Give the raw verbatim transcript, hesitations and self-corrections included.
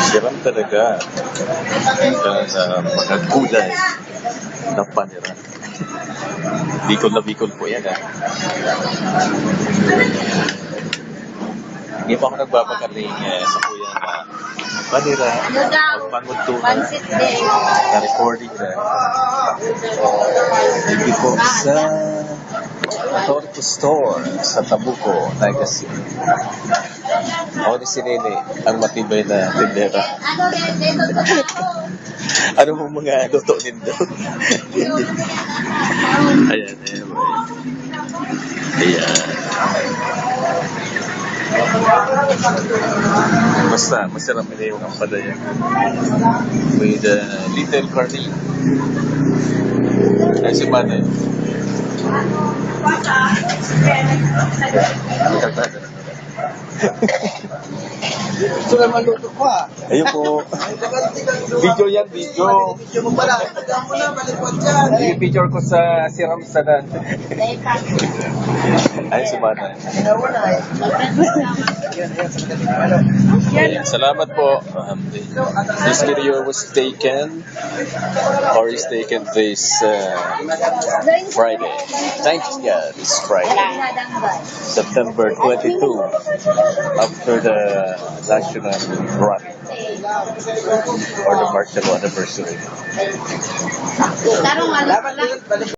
Siram talaga. Ang, ah, mga gulay ng Panira. Bicol na Bicol po yan, ah. Hindi pa ako nagpapagaling, eh, sa kuya na Panira, Lugaw. Pagpanguntuhan. Pansit din. Na recording na. Hindi po sa Torto Store sa Tabuco, Naga City. Ako ni si Nene, ang matibay na tindera. Ano pong mga luto nindo? Ayan, ayan. Ayan. Basta, masarap na yung ampalaya. With a little curry. Ay, si Manay. Ito na maluto ko, ah. Ayun po. Video yan, video. Video mo pala. Tignan mo na, balikwad yan. Yung picture ko sa Siram Sanan. Ay, si Manay. Ayan, salamat po. Um, this video was taken or is taken this, uh, Friday. Thanks, yeah, this Friday, September twenty-two, after the national rally or the March anniversary. Tarong ano pala?